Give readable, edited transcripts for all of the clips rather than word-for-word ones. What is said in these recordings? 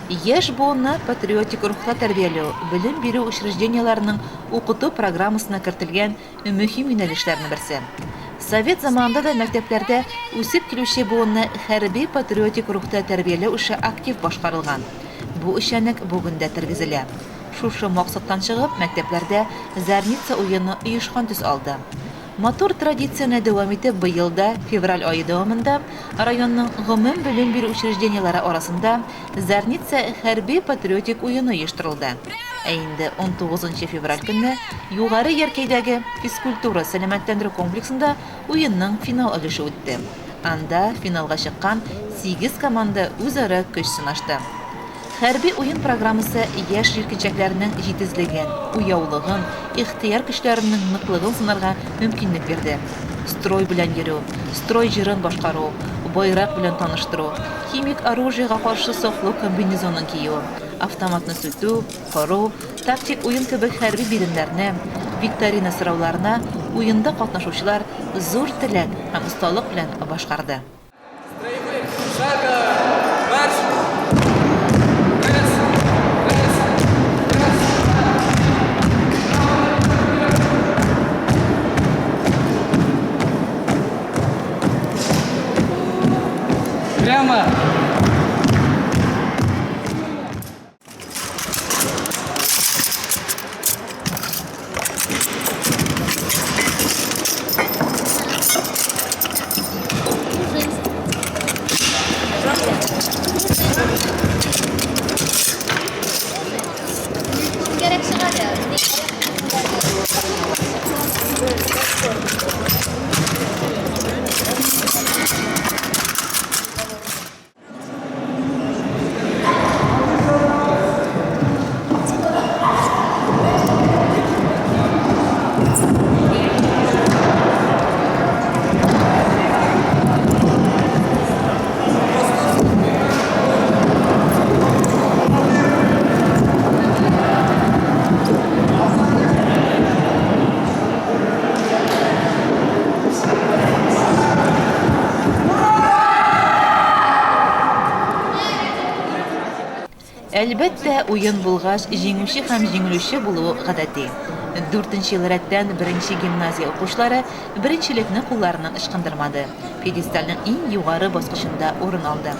Яшь буынны патриотик рухта тәрбияләү белем бирү учреждениеләренең укыту программасына кертелгән мөһим юнәлешләрнең берсе. Совет заманында да мәктәпләрдә үсеп килүче буынны хәрби-патриотик рухта тәрбияләү эше актив башкарылган. Бу эшчәнлек бүген дә тергезелә. Шушы максаттан чыгып, мәктәпләрдә Зарница уены оешкан төс алды. Матур традицияне дәвам итеп, быел да февраль ае дәвамында районның гомум белем бирү учреждениеләре арасында Зарница хәрби-патриотик уены оештырылды. Ә инде унтугызынчы февраль көнне Югары Яркәйдәге физкультура-сәламәтләндерү комплексында уенның финал өлеше үтте. Анда финалга чыккан сигез команда үзара көч сынашты. Хәрби уен программасы яшь җилкенчәкләрнең җитезлеген, уяулыгын, ихтыяр көчләренең ныклыгын сынарга мөмкинлек бирде. Строй белән йөрү, строй җырын башкару, байрак белән таныштыру, химик оружиегә каршы саклау комбинезонын кию, автоматны сүтү, кору, тактик уен кебек хәрби биремнәрне, викторина сорауларына уенда катнашучылар зур теләк һәм осталык белән башкарды. Прямо! Әлбәттә, уен булгач, җиңүче һәм җиңелүче булуы гадәти. Дүртенче ел рәттән беренче гимназия укучылары беренчелекне кулларыннан ычкындырмады, пьедесталның иң югары баскычында урын алды.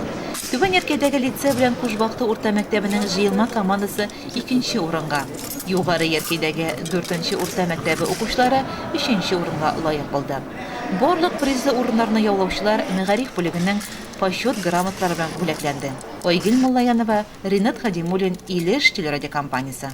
Түбән Яркәйдәге лицей белән Кушбакты урта мәктәбенең җыелма командасы икенче урынга, Югары Яркәйдәге дүртенче урта мәктәбе укучылары өченче урынга лаек булды. Барлык призлы урыннарны яулаучылар мәгариф бүлегенең Почет грамоталары белән бүләкләнде. Айгөл Муллаянова, Ринат Хадимуллин, Илеш телерадиокомпаниясе.